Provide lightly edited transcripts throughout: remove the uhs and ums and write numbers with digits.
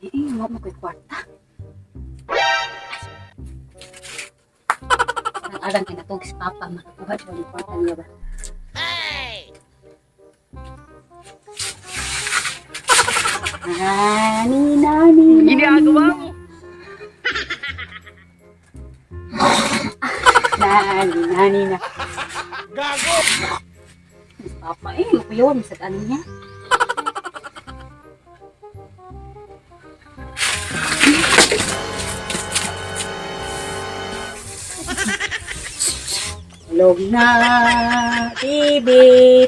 Eh, wa mo ko'y kwarta. Ang arang kay natug si Papa, makakuha siya ng kwarta niya ba? Nani, nani, nani. Ginagawa mo. Nani, nani na. Gago! Si Papa, eh, makuyawan mo sa ano niya. Tulog na, bibi.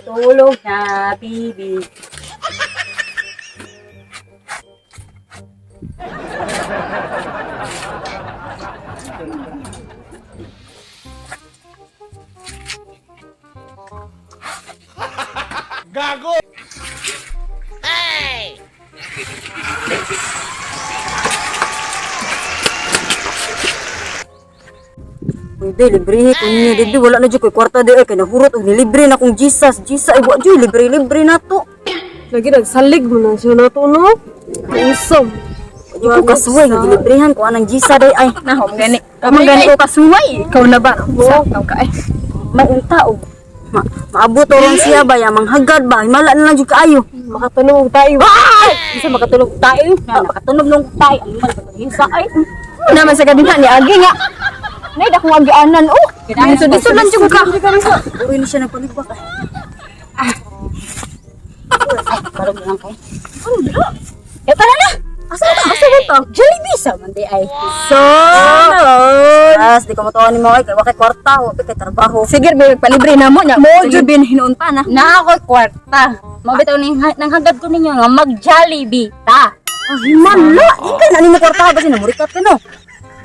Tulog na, bibi. Uy, be, libre ko niyo. Didi, wala na dyan ko'y kwarta di ay. Kay nahurot og nilibre na kong Jesus. Jesus, ay, wa dyan. Libre-libre na to. Lagi nagsalig mo na siya na to, no? Usom. Di ko kasuway nga gilibrehan ko anang Jesus day ay. Nahom gani. Kamo gani ko kasuway. Ikaw na ba? Sa ikaw ka ay. May unta og ma maabot ron siya ba ya manghagad ba himala na lang jud kaayo. Makatunog tayo. Isa makatulog tayo. Na, nakatunog nung tayo. Ang man, sa ay. Naman sa kadinha ni agi nga. Nay da kong agianan oh. So dito lang jud ka. Uy ni siya nagpalibak ay. Ay, barog lang kay. Ano ba? Eh, tara na! Asa ba? Asa ba to? Jollibee sa man di ay. So, As di ko motuon nimo ay kay wa kay kwarta, wa kay trabaho. sige may palibre na mo nya. Mo jud bin hinuon pa na. Na ako'y kwarta. Mabitaw ning nang hagad ko ninyo nga mag Jollibee ta. Ah, himala. Ingkay na nimo kwarta ba sinamurikat ka no?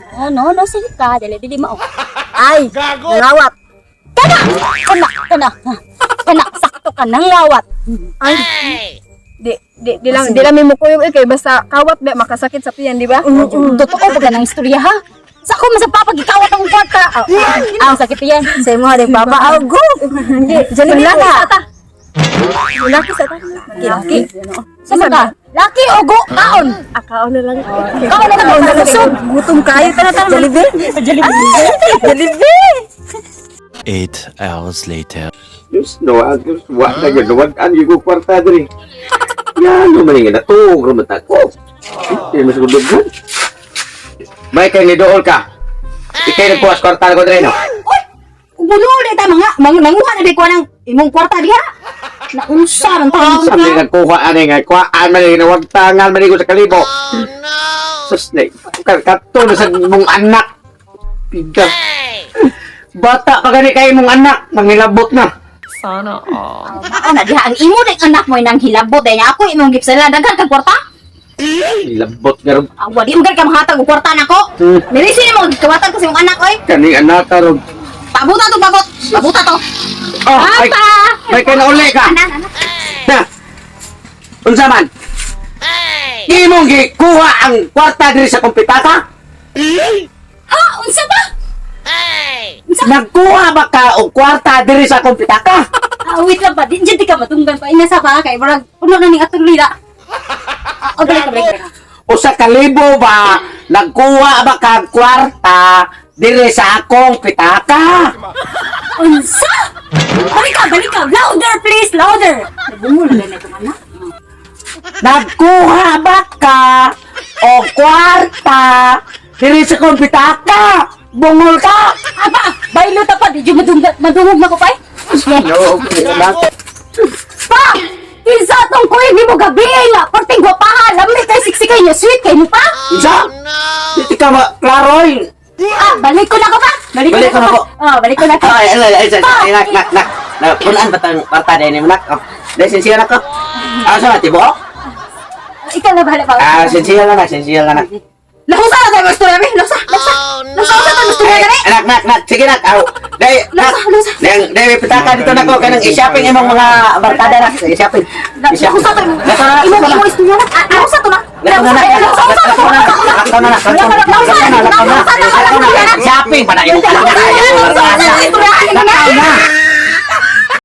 No, no, no, sige ka. Dili, dili mao. Ay, nangawat. Kana! Kana, kana. Kana, sakto ka nang lawat. Ay, Di lang may mukuyog eh, kay basta kawat ba makasakit sa piyan, di ba? Totoo ba ka ng istorya ha? Sa ako man sa papa gikawat ang kwarta. Ah, ah, ang sakit yan. sa imo ding papa. Oh, go. Jollibee na. Laki sa tayo. Laki. Sa ka? Laki o go kaon. Akaon na lang. Kaon na lang sa kusog. Gutom kayo tara tara. Jollibee. Jollibee. Jollibee. 8 hours later. Diyos no, ang Diyos, wa na yun, wag-an yung ko kwarta diri. Yan, no, maning na to, rumata ko. Hindi mas gudughan. May kay ni dool ka. Ikay nagkuha sa kwarta ko diri no. Uy! Umulo ulit ta mga manguha na di ko ng imong kwarta diha. Naunsa man taon Sabi ka. nagkuha ani nga kuhaan man ni wag tangan man ko sa kalibo. Oh no. Sus na, kato na sa mong anak. Piga. Bata pa gani kay mong anak, mangilabot na. Mao na diha ang imo ding anak mo nang hilabot ay ako imong gipsala daghan kag kwarta. Hilabot nga ron. Awa di mo gani ka mahatag og kwarta nako. Mirisi nimo gikawatan ko sa imong anak oy. Kaning anak karon. Pabuta to babot. Pabuta to. Oh, ay, Papa. may kay nauli ka. Anak, anak. Na. Unsa man? Imong gikuha ang kwarta diri sa kompitaka? Ha, unsa ba? Nagkuha ba ka og kwarta diri sa kompitaka? Ah, wait lang ba? Di dyan di ka matunggan pa. Inasa pa kay murag puno na ning atong lila. Ah, oh, balik ka, balik ka. Usa ka libo ba nagkuha ba ka og kwarta diri sa akong pitaka? Unsa? Balik ka, balik ka. Louder, please, louder. Nabungol na itong anak. Nagkuha ba ka og kwarta diri sa akong pitaka? Bungol ka! Aba, baylo ta pa. Di dyan madungog na ko pa eh. No, Pa! Kinsa tong kuy ni mo gabi nga. Perting gwapaha. Lami kay siksikay niya. Sweet kay mo pa. Unsa? Di ka ma klaroy. Ah, balik ko na ko pa. Balik ko Balik na ko na ko ko. pa. Oh, balik ko na ko. Ay, ay, ay, ay, ay, nak, nak, nak. Na, punan ba tang kwarta dahil ni nak? Oh, dahil sincere na ko. Ah, sa tibo? Ikaw na bahala pa. Ah, sincere na na, sincere na na. Lahusa na tayo istorya, be. Lahusa, lahusa. Lahusa, lahusa tayo istorya gani. Anak, nak, nak, sige nak. Aw, dahil, nak. Lahusa, lahusa. Dahil, dahil, pitaka dito na ko. Kanang i-shopping imong mga barkada na. I-shopping. Lahusa tayo. Lahusa na, Imong imong istorya na. Ah, lahusa to na. Lahusa na, Lahusa, lahusa, lahusa na, lahusa, lahusa, lahusa na, lahusa na, lahusa na, lahusa na, lahusa na, shopping pa na imong Lahusa, lahusa, lahusa, Lakaw na.